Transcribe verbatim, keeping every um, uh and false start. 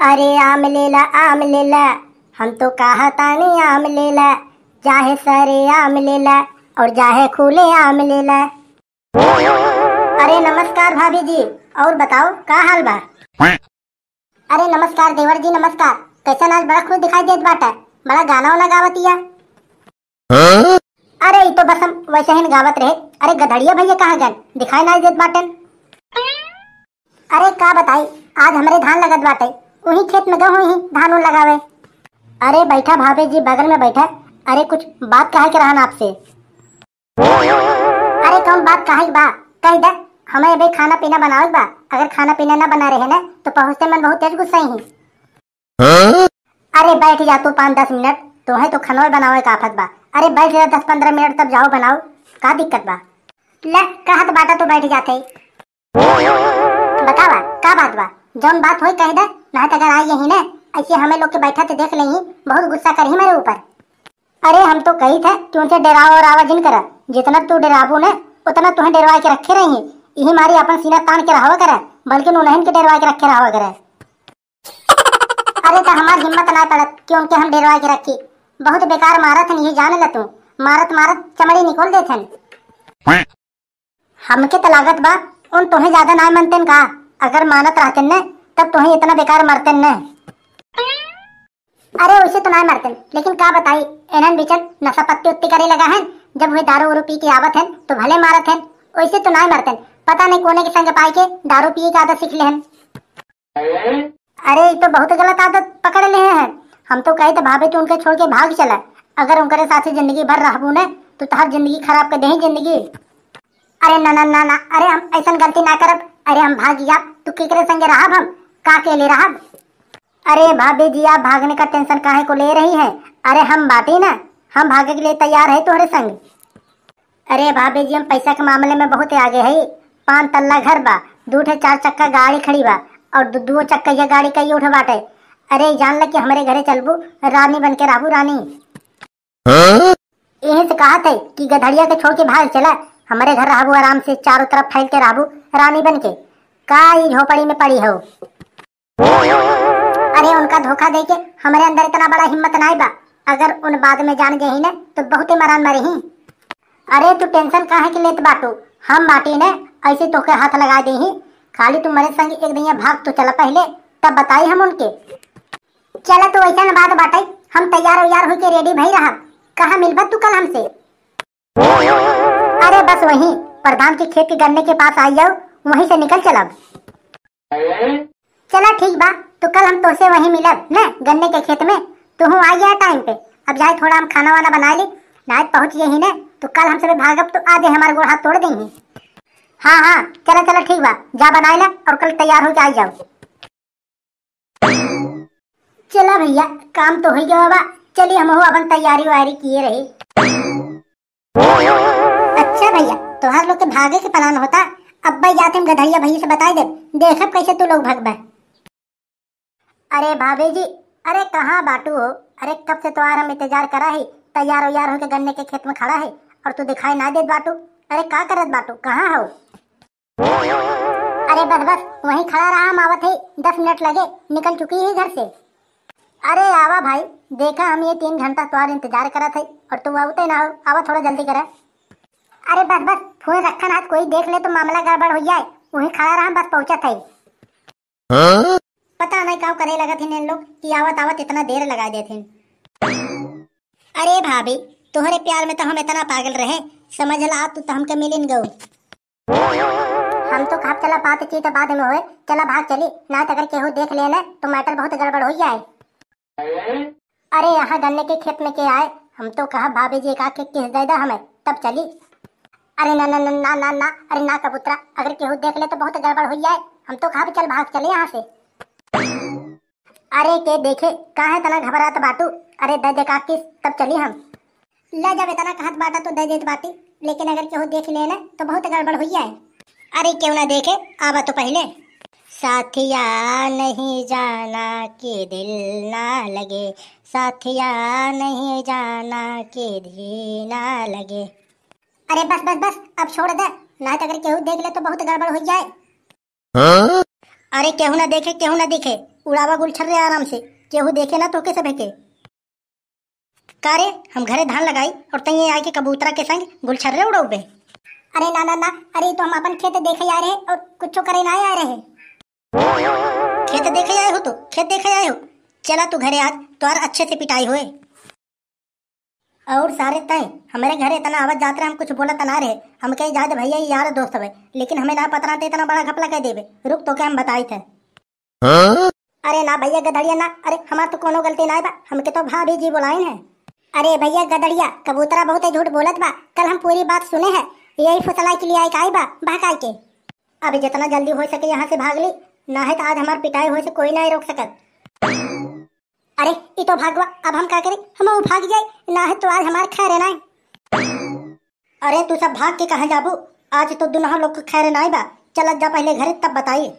अरे आम लेला, आम लेला, हम तो कहा तानी आम लेला, चाहे सरे आम लेला और चाहे खुले आम लेला। अरे नमस्कार भाभी जी, और बताओ का हाल बा? अरे नमस्कार देवर जी, नमस्कार। कैसन आज बड़ा खुश दिखाई देत बाटा, बड़ा गाना वाना गावतिया। अरे ई तो बस हम वैसे ही गावत रहे। अरे गधड़िया भैया कहाँ गन, दिखाई ना देत बाटन। अरे का बताई, आज हमरे धान लगत बाटे, उही खेत में गए हुई ही धान उन लगावे। अरे बैठा भाभी जी, बगल में बैठा। अरे कुछ बात कहे के रहन आपसे। अरे कौन बात कहे के बा, कह दे। हमें अबे खाना पीना बनावे के बा, अगर खाना पीना ना बना रहे ना तो पहुँचते मन बहुत तेज गुस्सा ही। अरे बैठ जा तू पाँच दस मिनट, तोहे तो खनवा बनावे का आफत बा। अरे बैठ जा दस पन्द्रह मिनट, तब जाओ बनाओ, का दिक्कत बा? ले, कहत बाटा तो बैठ जाते। बतावा का बात बा, जौन बात होई कह दे, ना तो अगर आई यही ना, ऐसे हमें लोग के बैठा तो देख लेही, बहुत गुस्सा करही मेरे ऊपर। अरे हम तो कही थे कि उनसे डरावा और आवा जिन करा, जितना तू डराबू ना उतना तुहे डरवा के रखे रही, यही मारी अपन सीना तान के रहवा करे, बल्कि उन्हन के डरवा के रखे रहवा करे। अरे तो हमार हिम्मत ना पड़त कि उनके हम डरवा के रखी। बहुत बेकार मारत हन, ये जान ल तू, मारत मारत चमड़ी निकोल देथन। हमके तो लागत बा उन तोहे ज्यादा ना मनतेन का, अगर मानत रहतेन न तब तोहे इतना बेकार मरतेन न। अरे वैसे तो ना मरतेन, लेकिन का बताई, एनन बिचन नशा पत्ती उत्ती करे लगा है। जब वे दारू उरू पी के आवत हैं तो भले मारत हैं, वैसे तो ना मरतेन। पता नहीं कोने के संग पाई के दारू पिए के आदत सीख ले हैं। अरे, ई तो बहुत गलत आदत पकड़ ले हैं। हम तो कहे तो भाभी तू उनके छोड़ के भाग चला। अगर उनके साथे जिंदगी भर रहबू न, तो तोहार जिंदगी खराब कर देही जिंदगी। अरे ना, ना, ना, ना, अरे हम ऐसन गलती ना करब। अरे हम भाग जाब, तू केकरे संगे रहब हम? का अकेले रहब? अरे भाभी जी, आप भागने का टेंशन काहे को ले रही हैं? अरे हम बाटी ना, हम भागे के लिए तैयार है तोहरे संग। अरे भाभी जी, हम पैसा के मामले में बहुत आगे है। पाँच तल्ला घर बा, दू ठे चार चक्का गाड़ी खड़ी बा, और दू, दू चक्का ये गाड़ी कई उठ बाटे। अरे जान ल कि हमरे घरे चलबू, रानी बन के रहबू, रानी। यही से कहत है कि गधड़िया के छोड़ के भाग चला, हमरे घर रहबू आराम से, चारों तरफ फैल के रहबू रानी बन के। का ई झोपड़ी में पड़ी हो? अरे उनका धोखा दे के हमरे अंदर इतना बड़ा हिम्मत नाई बा। अगर उन बाद में जान जाही न तो बहुते मरान मरही। अरे तू टेंशन काहे के लेत बाटू? हम बाटी न, ऐसे तोके हाथ लगा देही। खाली तू मरे संग एक दइया भाग तो चला पहले, तब बताई हम उनके। चला तू ऐसन बात बाटे, हम तैयार उयार होके रेडी भई रहब। कहाँ मिलबा तू कल हमसे? अरे बस वहीं प्रधान के खेत के गन्ने के पास आई जाओ, वहीं से निकल चलब। चला ठीक बा, तो कल हम तोसे वहीं मिलब न, गन्ने के खेत में। तू हूँ आ गया टाइम पे। अब जाए थोड़ा हम खाना वाना बना ली, नाइट पहुँच गए ही न, तो कल हम सब भागब तो आधे हमारे गोड़ हाथ तोड़ देंगे। हाँ हाँ, चला चला ठीक बा, जा बनाए ला और कल तैयार होके आ जाओ। चला भैया, काम तो हो गया बा, चलिए हम अपन तैयारी वारी किए रही। अच्छा भैया, तोहार लोग के भागे के प्लान होता। अब भाई जाते हम गधड़िया भैया से बताई देब, देखब कैसे तू लोग भगबे। अरे भाभी जी, अरे कहाँ बाटू हो? अरे कब से तोहार हम इंतजार करा है, तैयार उयार होके गन्ने के खेत में खड़ा है और तू दिखाई ना देत बाटू। अरे का करत बाटू, कहाँ हो? अरे बस बस, वहीं खड़ा रहा, हम आवत है, दस मिनट लगे, निकल चुकी है घर से। अरे आवा भाई, देखा हम ये तीन घंटा तोहार इंतजार करत है और तू आवते ना हो, आवा थोड़ा जल्दी करा। अरे बस बस, फोन रखा ना, कोई देख ले तो मामला गड़बड़ हो जाए, वहीं खड़ा रहा, बस पहुँचत है। पता नहीं का करे लगत हिन इन लोग कि आवत आवत इतना देर लगा देत हिन। अरे भाभी, तोहरे प्यार में तो हम इतना पागल रहे, समझ ला तू तो हमके मिलिन गऊ। हम तो कहब चला बातचीत बाद में होए, चला भाग चली, ना तो अगर केहू देख लेना तो मैटर बहुत गड़बड़ हो जाए। अरे यहाँ गन्ने के खेत में के आए, हम तो कहब भाभी जी का के किस दे दा हमें, तब चली। अरे ना ना ना ना ना ना, अरे ना कबूतरा, अगर केहू देख ले तो बहुत गड़बड़ हो जाए, हम तो कहब चल भाग चले यहाँ से। अरे के देखे, काहे तना घबरात बाटू? अरे दे दे का किस, तब चली हम। ले जब इतना कहत बाटा तो दे देत बाटी, लेकिन अगर केहू देख ले ना तो बहुत गड़बड़ हो जाए। अरे क्यों ना देखे, आवा तो पहले। साथिया नहीं जाना कि दिल ना लगे, साथिया नहीं जाना कि दिल ना लगे। अरे बस बस बस, अब छोड़ दे, ना तो अगर केहू देख ले तो बहुत गड़बड़ हो जाए। हाँ? अरे केहू ना देखे, केहू ना देखे, उड़ावा गुलछर्रे आराम से, केहू देखे ना तोहके सभे के। का रे, हम घरे धान लगाई और तैं आके कबूतरा के संग गुलछर्रे उड़ौबे? अरे ना ना ना, अरे तो हम अपन खेत देखे आए रहे और कुछो करे ना आए रहे। खेत देखे आए हो तो खेत देखे आए हो, चला तू घरे आज, तोहार अच्छे से पिटाई होए। और सारे तैं हमरे घरे इतना आवत जात रहे, हम कुछ बोलत ना रहे, हमके जात भैया ई यार दोस्त हवे, लेकिन हमें ना पता रहते इतना बड़ा घपला कह देबे। रुक तोके हम बताई थे। अरे ना भैया गदड़िया ना, अरे हमार तो कोनो गलती ना बा, हमके तो भाभी जी बुलाइन है। अरे भैया गदड़िया, कबूतरा बहुत झूठ बोलत बा, कल हम पूरी बात सुने है, यही फुसलाई के लिए आई का आई बा, बहकाई के। अब जितना जल्दी हो सके यहाँ से भाग ली, ना है तो आज हमार पिटाई होए से कोई ना रोक सकत। अरे ई तो भागवा, अब हम का करी, हम भाग जाए, ना है तो आज हमार खैर ना। अरे तू सब भाग के कहाँ जाबू? आज तो दुनहा लोग के खैर नाई बा। चलत जा पहले घरे तब बताई।